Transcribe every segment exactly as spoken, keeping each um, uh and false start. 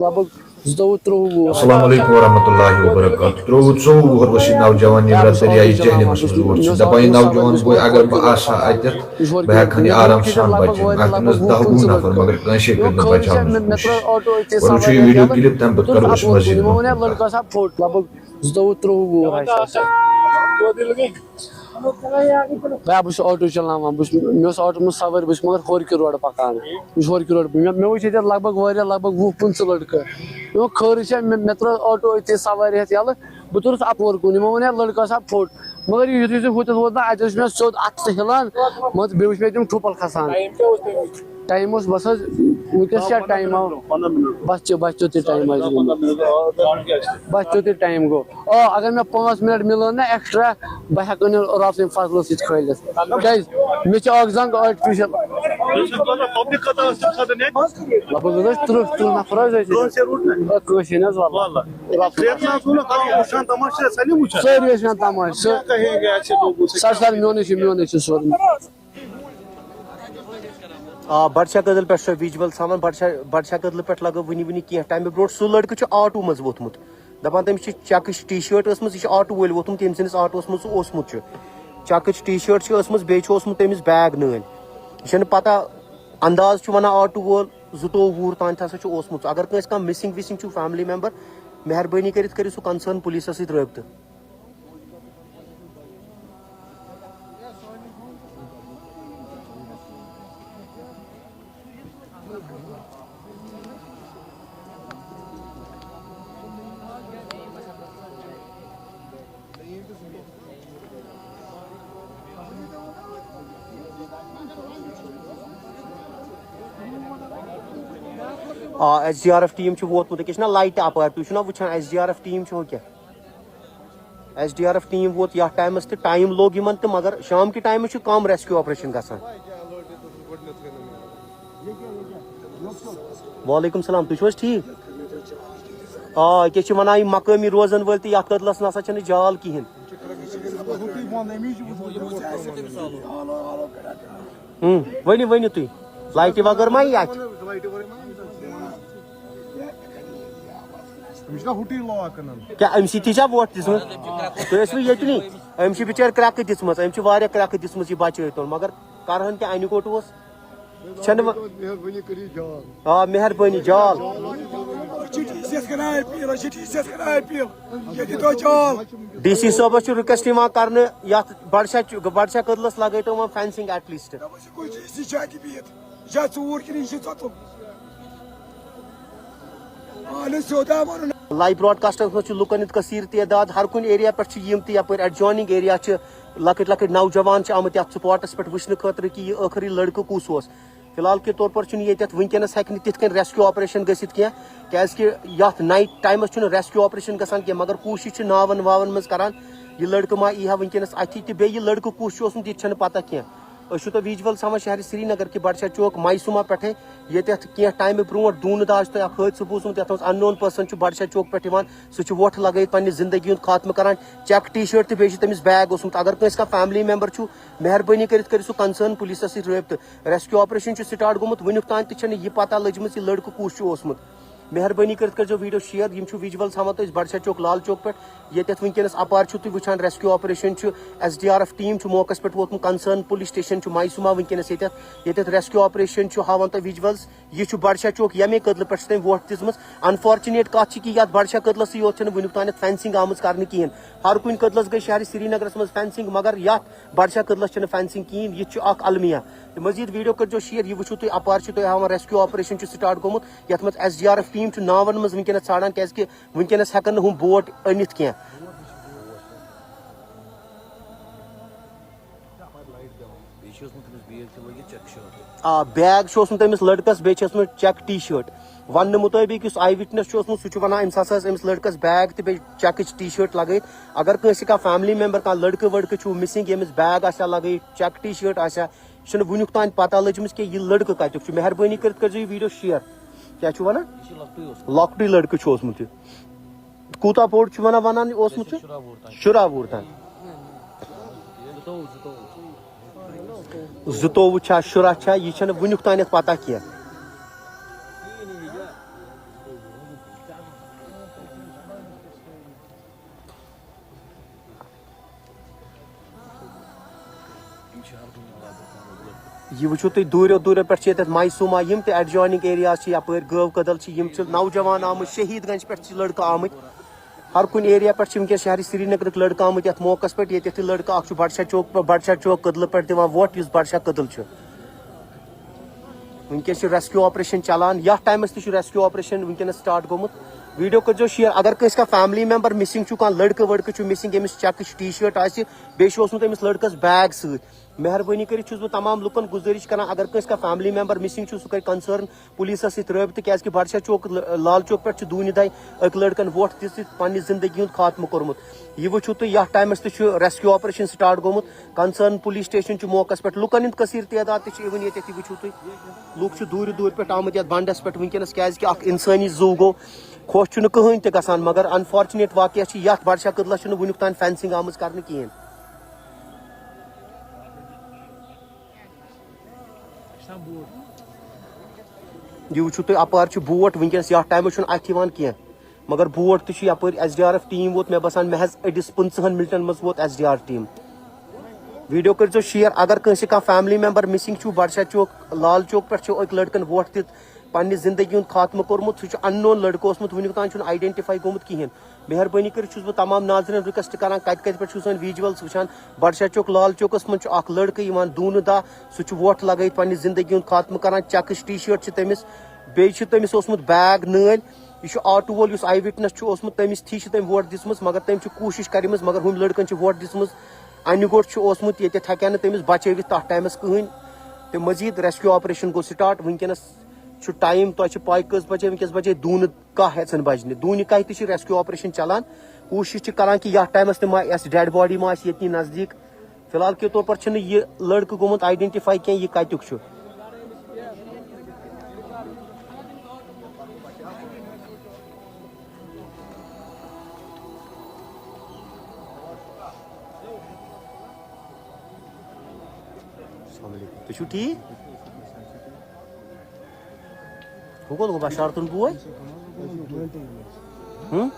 لگ بگ زٕتووُہ ترٛۆوُہ وُہُر۔ السلام علیکم ورحمۃ اللہ وبرکاتہ۔ ترٛۆوُہ ژۆوُہ وُہُر اوس یہِ نوجوان، ییٚمہِ راتہٕ دٔریایہِ جہلمس منٛز ووت چھُ۔ دَپان یہِ نوجوان بوے، اگر بہٕ آسہٕ ہا اَتٮ۪تھ، بہٕ ہٮ۪کہٕ ہن یہِ آرام سان بچٲوِتھ۔ اَتھ منٛز دَہ وُہ نفر، مگر کٲنٛسے کٔر نہٕ بچاونٕچ کوٗشِش۔ گۄڈٕ وٕچھِو یہِ ویڈیو کلپ، تَمہِ پتہٕ کرو أسۍ مزید۔ لڑکہٕ آسان فُٹ، لگ بگ زٕتووُہ ترٛۆوُہ وُہُر آسہِ آسان۔ بیا، بہٕ چھُس آٹو چلاوان، بہٕ چھُس، مےٚ اوس آٹوَس منٛز سوٲرۍ، بہٕ چھُس مگر ہورٕ کہِ روڈٕ پکان، بہٕ چھُس ہورٕ کہِ روڈٕ۔ مےٚ، مےٚ وٕچھ ییٚتٮ۪تھ لگ بگ واریاہ، لگ بگ وُہ پٕنٛژٕہ لڑکہٕ۔ مےٚ ووٚن، خٲرٕے چھا؟ مےٚ، مےٚ ترٲو آٹو أتی سوارِ ہٮ۪تھ یَلہٕ، بہٕ توٚرُس اَپور کُن۔ یِمو ووٚن، ہے، لڑکہٕ آسان فُٹ۔ مگر یُتھُے سُہ ہُتٮ۪تھ ووت نا، اَتہِ اوس مےٚ سیوٚد اَتھٕ تہِ ہِلان، مان ژٕ، بیٚیہِ وٕچھ مےٚ تِم ٹھُپَل کھسان۔ ٹایم اوس بس حظ، وٕنکیٚس کیٛاہ ٹایم آو؟ بس چیوٚ، بس چیوٚتُے ٹایم آسہِ گوٚمُت۔ بس چیوٚتُے ٹایم گوٚو۔ آ، اگر مےٚ پانٛژھ منٹ مِلان نا ایکسٹرا، بہٕ ہٮ۪کہٕ نہٕ راتھ کُنہِ فصلس سۭتۍ کھٲلِتھ۔ کیٛازِ؟ مےٚ چھِ اکھ زنٛگ آرٹیفیشل۔ پبلک کۭژاہ ٲس تَمہِ ساتہٕ ییٚتہِ؟ لگ بگ حظ ٲسۍ تٕرٛہ، تٕرٛہ نفر حظ ٲسۍ کٲنٛسے ییٚتہِ۔ روٗد نہٕ؟ آ، کٲنٛسے نہٕ حظ، واللہ۔ کٲنٛسے نہٕ۔ ریتھ نہ حظ ووٚنُکھ، کانٛہہ وٕچھان تماشہٕ، سٲلِم وٕچھان۔ سٲری ٲسۍ وٕچھان تماشہٕ۔ کیٛاہ کَہے گٔے اَسہِ لوگمُت؟ سر، سر، میونٕے چھُ، میونٕے چھُ سورُے۔ آ، بڈشاہ کدل پٮ۪ٹھ چھُ ویجولز ہاوان۔ بڈشاہ، بڈشاہ کدلہٕ پٮ۪ٹھ لگٲو وٕنہِ وٕنہِ کینٛہہ ٹایمہٕ برونٛٹھ سُہ لڑکہٕ چھُ آٹو منٛز ووٚتھمُت۔ دپان تٔمِس چھِ چیکٕچ ٹی شٲٹ ٲسمٕژ، یہِ چھُ آٹو وٲلۍ ووٚتھمُت، ییٚمۍ سٕنٛدِس آٹوس منٛز سُہ اوسمُت چھُ۔ چیکٕچ ٹی شٲٹ چھِ ٲسمٕژ، بیٚیہِ چھُ اوسمُت تٔمِس بیگ نٲلۍ۔ یہِ چھَنہٕ پتہ، انداز چھُ ونان آٹو وول زٕتووُہ وُہُر تام تہِ ہسا چھُ اوسمُت۔ اگر کٲنٛسہِ کانٛہہ مسنگ وسنگ چھُ، فیملی ممبر، مہربٲنی کٔرِتھ کٔرِو سُہ کنسرن پُلیٖسَس سۭتۍ رٲبطہٕ۔ آ، S D R F team چھِ ووتمُت، ییٚکیٛاہ چھُنہ لایٹہِ اَپارِ، تُہۍ چھُو نہ وٕچھان S D R F team چھِ ہُہ کیٛاہ؟ S D R F team ووت یَتھ ٹایمَس تہٕ ٹایم لوٚگ یِمَن تہٕ، مگر شام کہِ ٹایمہٕ چھُ کَم ریسکیوٗ آپریشن گژھان۔ وعلیکم السلام، تُہۍ چھِو حظ ٹھیٖک؟ آ، ییٚکیٛاہ چھِ وَنان یِم مقٲمی روزَن وٲلۍ تہِ، یَتھ کٔدلَس نہ سا چھَنہٕ جال کِہیٖنۍ۔ ہُم، ؤنِو، ؤنِو تُہۍ، لایٹہِ وغٲر ما یی اَتہِ؟ أمِس چھُنہ ہُٹُے لاک کٕنان۔ کیٛاہ أمۍ سٕے تہِ چھا وۄٹھ دِژمٕژ؟ تُہۍ ٲسوٕ ییٚتہِ نٕے؟ أمۍ چھِ بِچٲرۍ کرٛٮ۪کہٕ دِژمٕژ، أمۍ چھِ واریاہ کرٛٮ۪کہٕ دِژمٕژ یہِ بچٲوِتھ، مگر کرہَن کیٛاہ، اَنہِ کوٚٹ اوس؟ چھَنہٕ وۄنۍ۔ مہربٲنی کٔرِو جال۔ آ، مہربٲنی، جال۔ أسۍ چھِ ڈی سی یَس کران اپیٖل، أسۍ چھِ ڈی سی یَس کران اپیٖل، ییٚتہِ دِتو جال۔ ڈی سی صٲبَس چھُ رِکویسٹ یِوان کرنہٕ، یَتھ بڈشاہ چُ-، بڈشاہ کٔدلَس لگٲیتو وۄنۍ فینسنگ ایٹ لیسٹ۔ دَپان چھِ کُنہِ جایہِ سی چھِ اَتہِ بِہِتھ، یا ژوٗر کِنہٕ یہِ چھِ ژۄتُل۔ اہن حظ، سیوٚد آو وَنُن۔ لایو براڈکاسٹَس منٛز چھِ لُکَن ہُنٛد کثیٖر تعداد، ہر کُنہِ ایریا پٮ۪ٹھ چھِ یِم تہِ یَپٲرۍ ایڈجوائننگ ایریا چھِ، لۄکٕٹۍ لۄکٕٹۍ نوجوان چھِ آمٕتۍ یَتھ سپاٹَس پٮ۪ٹھ وٕچھنہٕ خٲطرٕ کہِ یہِ ٲخٕری لڑکہٕ کُس اوس۔ فی الحال کے طور پر چھُنہٕ ییٚتٮ۪تھ وٕنکیٚنَس ہیٚکہِ نہٕ تِتھ کٔنۍ ریسکیو آپریشن گٔژھِتھ کینٛہہ، کیازِ کہِ یَتھ نایٹ ٹایمَس چھُنہٕ ریسکیو آپریشن گژھان کینٛہہ، مگر کوٗشِش چھِ ناوَن واوَن منٛز کران یہِ لڑکہٕ ما یی ہا وٕنکیٚنَس اَتھی، تہٕ بیٚیہِ یہِ لڑکہٕ کُس چھُ اوسمُت، یہِ تہِ چھَنہٕ پتہ کینٛہہ۔ أسۍ چھِو تۄہہِ ویجول سامان شہرِ سرینگر کہِ بڈشاہ چوک مایسوما پٮ۪ٹھے، ییٚتٮ۪تھ کینٛہہ ٹایمہٕ برونٛٹھ دوٗنہٕ دۄہ چھُ تۄہہِ اکھ حٲدثہٕ بوٗزمُت، یَتھ منٛز اننون پرسن چھُ بڈشاہ چوک پٮ۪ٹھ یِوان، سُہ چھُ وۄٹھ لگٲیِتھ پننہِ زندگی ہُنٛد خاتمہٕ کران، چیک ٹی شٲٹ تہٕ بیٚیہِ چھُ تٔمِس بیگ اوسمُت۔ اگر کٲنٛسہِ کانٛہہ فیملی ممبر چھُ، مہربٲنی کٔرِتھ کٔرِو سُہ کنسرن پُلیٖسَس سۭتۍ رٲبطہٕ۔ ریسکیو آپریشن چھُ سٹارٹ گوٚمُت، وٕنیُک تام تہِ چھَنہٕ یہِ پتہ لٔجمٕژ یہِ لڑکہٕ کُس چھُ اوسمُت۔ مہربٲنی کٔرِتھ کٔرۍزیو ویڈیو شیئر۔ یِم چھِ ویجولز ہاوان تۄہہِ أسۍ بڈشاہ چوک لال چوک پٮ۪ٹھ، ییٚتٮ۪تھ وٕنکیٚنَس اپارِ چھُو تُہۍ وٕچھان، ریسکیو آپریشن چھُ، S D R F team چھُ موقعس پٮ۪ٹھ ووتمُت، کنسرن پُلیٖس سٹیشن چھُ مایسوما وٕنکیٚنَس ییٚتٮ۪تھ، ییٚتٮ۪تھ ریسکیو آپریشن چھُ ہاوان تۄہہِ ویجولز۔ یہِ چھُ بڈشاہ چوک، ییٚمے کٔدلہٕ پٮ۪ٹھ چھِ تٔمۍ وۄٹھ دِژمٕژ۔ انفارچُنیٹ کتھ چھِ کہِ یتھ بڈشاہ کٔدلسٕے یوت چھَنہٕ وٕنیُک تام فینسنگ آمٕژ کرنہٕ کِہیٖنۍ۔ ہر کُنہِ کٔدلس گٔے شہرِ سرینگرس منٛز فینسنگ، مگر یتھ بڈشاہ کٔدلس چھَنہٕ فینسنگ کِہیٖنۍ۔ یہِ تہِ چھُ اکھ المیہ۔ تہٕ مزید ویڈیو کٔرۍزیو شیئر، یہِ وٕچھِو تُہۍ اپارِ چھُ تۄہہِ ہاوان ریسکیو آپریشن چھُ سٹارٹ گوٚمُت، یتھ منٛز S D R F team چھُ ناون منٛز وٕنکیٚنس ژھانڈان، کیازِ کہِ وٕنکیٚنس ہٮ۪کن نہٕ ہُم بوٹ أنِتھ کینٛہہ۔ بیٚیہِ چھِ ٲسمٕژ تٔمِس بیگ تہِ لٲگِتھ چیک شٲٹ۔ آ، بیگ چھُ اوسمُت تٔمِس لٔڑکَس، بیٚیہِ چھِ ٲسمٕژ چیک ٹی شٲٹ۔ وننہٕ مُطٲبِق یُس آئی وِٹنس چھُ اوسمُت، سُہ چھُ وَنان، أمِس ہسا ٲس أمِس لٔڑکَس بیگ تہٕ بیٚیہِ چیکٕچ ٹی شٲٹ لگٲیِتھ۔ اگر کٲنٛسہِ کانٛہہ فیملی ممبر، کانٛہہ لٔڑکہٕ ؤڑکہٕ چھُ مسنگ، ییٚمِس بیگ آسہِ ہا لگٲیِتھ، چیک ٹی شٲٹ آسہِ ہا، یہِ چھُنہٕ وٕنیُک تام پتہ لٔجمٕژ کہِ یہِ لٔڑکہٕ کَتیُک چھُ۔ مہربٲنی کٔرِتھ کٔرۍزیو یہِ ویڈیو شیئر۔ کیٛاہ چھُ وَنان؟ یہِ چھُ لۄکٹُے اوسمُت۔ لۄکٹُے لٔڑکہٕ چھُ اوسمُت یہِ۔ کوٗتاہ بوٚڑ چھُ وَنان، وَنان یہِ اوسمُت چھُ؟ شُراہ وُہُر تام۔ شُراہ وُہُر تام۔ زٕتووُہ، زٕتووُہ۔ زٕتووُہ چھا، شُراہ چھا، یہِ چھَنہٕ وٕنیُک تانٮ۪تھ پَتہ کینٛہہ۔ یہِ وٕچھِو تُہۍ، دوٗریو دوٗریو پٮ۪ٹھ چھِ ییٚتٮ۪تھ مایسوما، یِم تہِ ایڈجویننگ ایریاز چھِ، یَپٲرۍ گٲو کدل چھِ، یِم چھِ نوجوان آمٕتۍ، شہیٖد گنج پٮ۪ٹھ چھِ لڑکہٕ آمٕتۍ۔ ہر کُنہِ ایریا پٮ۪ٹھ چھِ وٕنکیٚس شہرِ سرینگرٕکۍ لڑکہٕ آمٕتۍ یَتھ موقعس پٮ۪ٹھ۔ ییٚتٮ۪تھ یہِ لڑکہٕ اکھ چھُ بڈشاہ چوک، بڈشاہ چوک کدلہٕ پٮ۪ٹھ دِوان ووٹ، یُس بڈشاہ کدل چھُ۔ وٕنکیٚس چھُ ریسکیو آپریشن چلان، یتھ ٹایمس تہِ چھُ ریسکیو آپریشن وٕنکیٚنس سٹارٹ گوٚمُت۔ ویڈیو کٔرۍزیو شیئر، اگر کٲنٛسہِ کانٛہہ فیملی ممبر مسنگ چھُ، کانٛہہ لڑکہٕ وڑکہٕ چھُ مسنگ، ییٚمِس چیکٕچ ٹی شٲٹ آسہِ، بیٚیہِ چھُ اوسمُت أمِس لڑکس بیگ سۭتۍ۔ مہربٲنی کٔرِتھ چھُس بہٕ تمام لُکن گُزٲرِش کران، اگر کٲنٛسہِ کانٛہہ فیملی ممبر مسنگ چھُ، سُہ کرِ کنسرن پُلیٖسَس سۭتۍ رٲبطہٕ، کیٛازِکہِ بڈشاہ چوک ل-، لال چوک پٮ۪ٹھ چھِ دوٗنہِ دۄہہِ أکۍ لٔڑکَن ووٹ دِژ تہٕ پننہِ زندگی ہُنٛد خاتمہٕ کوٚرمُت۔ یہِ وٕچھِو تُہۍ، یَتھ ٹایمَس تہِ چھُ ریسکیو آپریشن سٹارٹ گوٚمُت۔ کنسرن پُلیٖس سٹیشن چھُ موقعس پٮ۪ٹھ، لُکَن ہُنٛد کثیٖر تعداد تہِ چھُ یِوان ییٚتٮ۪تھ، یہِ وٕچھِو تُہۍ۔ لُکھ چھِ دوٗرِ دوٗرِ پٮ۪ٹھ آمٕتۍ یَتھ بنڈَس پٮ۪ٹھ وٕنکیٚنَس، کیٛازِکہِ اَکھ اِنسٲنی زُو گوٚو۔ خۄش چھُنہٕ کٕہٕنۍ تہِ گژھان، مگر انفارچُنیٹ واقعہ چھُ، یَتھ بڈشاہ کدلَس چھُنہٕ وٕنیُک تام فینسنگ آمٕژ کرنہٕ کِہیٖنۍ۔ یہِ وٕچھِو تُہۍ، اَپارِ چھُ بوٹ وٕنکیٚنَس، یَتھ ٹایمَس چھُنہٕ اَتھِ یِوان کینٛہہ، مگر بوٹ تہِ چھُ یَپٲرۍ۔ S D R F team ووت، مےٚ باسان، محض أڑِس پٕنٛژٕہَن مِنٹَن منٛز ووت S D R team. Video کٔرۍزیو شِیَر، اگر کٲنٛسہِ کانٛہہ فیملی ممبر مسنگ چھُ، بڈشاہ چوک، لال چوک پٮ۪ٹھ چھُ أکۍ لٔڑکَن ووٹ دِتھ پننہِ زندگی ہُنٛد خاتمہٕ کوٚرمُت، سُہ چھُ اننون لٔڑکہٕ اوسمُت، وٕنیُک تام چھُنہٕ آئیڈینٹیفائی گوٚمُت کِہیٖنۍ۔ مہربٲنی کٔرِتھ چھُس بہٕ تمام ناظرین ریکویسٹ کران، کتہِ کتہِ پٮ۪ٹھ چھِو سٲنۍ ویجولز وٕچھان؟ بڈشاہ چوک لال چوکس منٛز چھُ اکھ لڑکہٕ یِوان دوٗنہٕ داہ، سُہ چھُ وۄٹھ لگٲیِتھ پننہِ زندگی ہُنٛد خاتمہٕ کران۔ چیکٕچ ٹی شٲٹ چھِ تٔمِس، بیٚیہِ چھُ تٔمِس اوسمُت بیگ نٲلۍ۔ یہِ چھُ آٹوٗ وول، یُس آئی وِٹنس چھُ اوسمُت، تٔمِس تھی چھِ تٔمۍ وۄٹھ دِژمٕژ، مگر تٔمۍ چھِ کوٗشِش کٔرمٕژ، مگر ہُمۍ لڑکن چھِ وۄٹھ دِژمٕژ۔ انہِ گوٚٹ چھُ اوسمُت، ییٚتٮ۪تھ ہٮ۪کہِ ہا نہٕ تٔمِس بچٲوِتھ تتھ ٹایمس کٕہٕنۍ۔ تہٕ مزید ریسکیو آپریشن گوٚو سٹارٹ۔ وٕنکیٚنس چھُ ٹایم، تۄہہِ چھِ پاے کٔژ بجے؟ وٕنکیٚس بجے دوٗنہٕ کاہ ہٮ۪ژن بجنہِ۔ دوٗنہِ کاہہِ تہِ چھِ ریسکیو آپریشن چلان۔ کوٗشش چھِ کران کہِ یتھ ٹایمس تہِ ما آسہِ ڈیڈ باڈی ما آسہِ ییٚتنٕے نزدیٖک۔ فی الحال کے طور پر چھُنہٕ یہِ لڑکہٕ گوٚمُت آئیڈینٹیفائی کینٛہہ، یہِ کتیُک چھُ۔ السلام علیکم، تُہۍ چھِو ٹھیٖک؟ ہُہ کوٚت گوٚو بشارتُن بوے؟ ہُم؟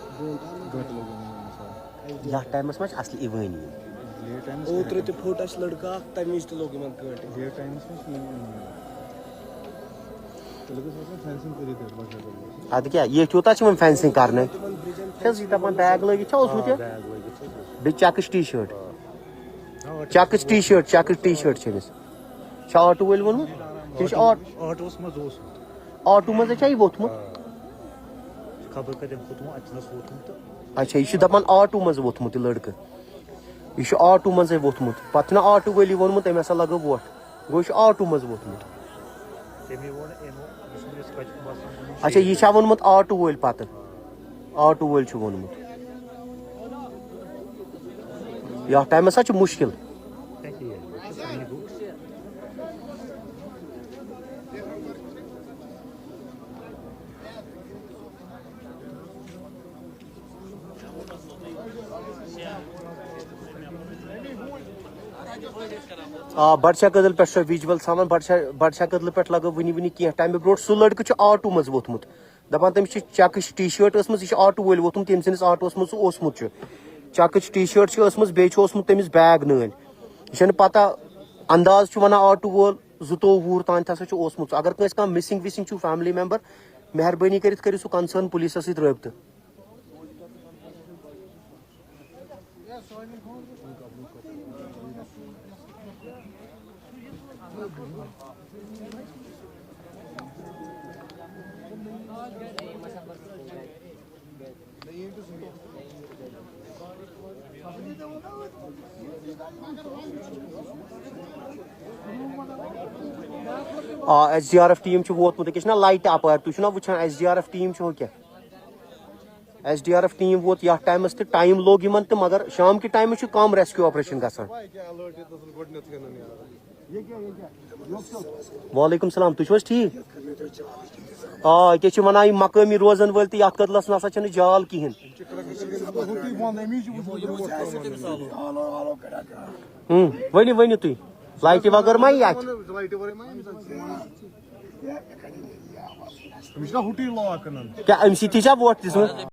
یَتھ ٹایمَس منٛز چھِ اَصلی یِوٲنی۔ اوترٕ تہِ پھوٚٹ اَسہِ لٔڑکہٕ اَکھ، تَمہِ وِزِ تہِ لوٚگ یِمَن گٲنٛٹہِ۔ اَدٕ کیٛاہ، ییٚتھۍ یوٗتاہ چھِ یِمَن فینسِنٛگ کَرنَے؟ چھِ حظ یہِ دَپان بیگ لٲگِتھ چھا اوسمُت یہِ؟ بیٚیہِ چَکٕچ ٹی شٲٹ۔ چَکٕچ ٹی شٲٹ، چَکٕچ ٹی شٲٹ چھِ أمِس۔ چھا آٹوٗ وٲلۍ ووٚنمُت؟ کِنہٕ چھُ آٹ-، آٹوٗوَس منٛز اوسمُت۔ آٹوٗ منٛزَے چھا یہِ ووٚتھمُت؟ آ۔ خبر کَتٮ۪ن کھوٚتمُت، اَتہِ چھُنَس ووٚتھمُت تہٕ۔ اچھا، یہِ چھُ دَپان آٹوٗ منٛز ووٚتھمُت یہِ لٔڑکہٕ۔ یہِ چھُ آٹوٗ منٛزَے ووٚتھمُت۔ پَتہٕ چھُنہ آٹوٗ وٲلی ووٚنمُت، أمۍ ہسا لَگٲو وۄٹھ۔ گوٚو، یہِ چھُ آٹوٗ منٛز ووٚتھمُت۔ تٔمی ووٚن، أمۍ ووٚن، یہِ چھُنہٕ اَسہِ کَتہِ باسان، یہِ چھُنہٕ اچھا، یہِ چھا ووٚنمُت آٹوٗ وٲلۍ پَتہٕ؟ آٹوٗ وٲلۍ چھُ ووٚنمُت۔ یَتھ ٹایمَس ہا چھُ مُشکِل۔ آ، بڈشاہ کدل پٮ۪ٹھ چھُ ویجول سامان، بڈشاہ، بڈشاہ کدلہٕ پٮ۪ٹھ لگٲو وٕنی وٕنی کینٛہہ ٹایمہٕ برونٛٹھ سُہ لڑکہٕ چھُ آٹوٗ منٛز ووٚتھمُت۔ دَپان تٔمِس چھِ چیکٕچ ٹی شٲٹ ٲسمٕژ، یہِ چھُ آٹوٗ وٲلۍ ووٚتھمُت، ییٚمہِ سٕنٛدِس آٹوٗوَس منٛز سُہ اوسمُت چھُ۔ چیکٕچ ٹی شٲٹ چھِ ٲسمٕژ، بیٚیہِ چھُ اوسمُت تٔمِس بیگ نٲلۍ۔ یہِ چھَنہٕ پَتہ، انداز چھُ وَنان آٹوٗ وول زٕتووُہ وُہُر تام تہِ ہسا چھُ اوسمُت۔ اگر کٲنٛسہِ کانٛہہ مسنگ وسنگ چھُو فیملی ممبر، مہربٲنی کٔرِتھ کٔرِو سُہ کنسرن پُلیٖسَس سۭتۍ رٲبطہٕ۔ آ، S D R F team چھُ ووتمُت، أکیٛاہ چھُنہ لایٹہِ اَپارِ، تُہۍ چھُو نہ وٕچھان S D R F team چھُ ہُہ کیٛاہ؟ S D R F team ووت یَتھ ٹایمَس تہٕ ٹایم لوٚگ یِمَن تہٕ، مگر شام کہِ ٹایمہٕ چھُ کَم ریسکیو آپریشن گژھان۔ وعلیکم السلام، تُہۍ چھِو حظ ٹھیٖک؟ آ، ییٚکیٛاہ چھِ وَنان یِم مقٲمی روزَن وٲلۍ تہِ، یَتھ کٔدلَس نہ سا چھَنہٕ جال کِہیٖنۍ۔ ہُم، ؤنِو، ؤنِو تُہۍ، لایٹہِ وغٲر ما یی اَتہِ؟ أمِس چھُنہ ہُٹُے لاک کٕنان۔ کیٛاہ أمۍ سٕے تہِ چھا وۄٹھ دِژمٕژ؟